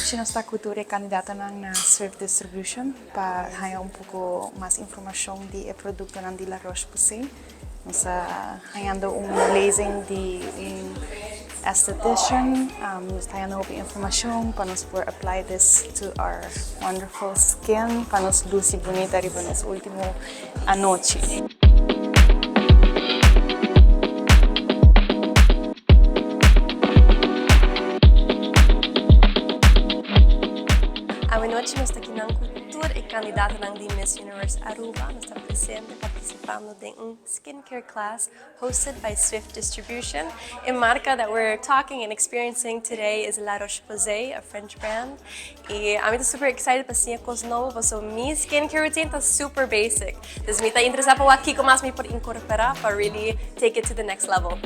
Anochi nos ta cu tur e candidatonan na Swift Distribution pa haya un poco mas informacion di e productonan di La Roche-Posay. Nos ta hayando un lezing di un estetician. Nos ta hayando hopi informacion pa nos por apply this to our wonderful skin pa nos luci bunita riba nos ultimo anochi. Awenochi nos ta kinan cu tur e candidatonan di Miss Universe Aruba. Nos ta presente participando den un skincare class hosted by Swift Distribution. E marca that we're talking and experiencing today is La Roche-Posay, a French brand. Y ami ta super excited pa siña cos nobo paso mi skincare routine ta super basic. Dus mi ta interesa pa wak kico mas mi por incorpora pa really take it to the next level.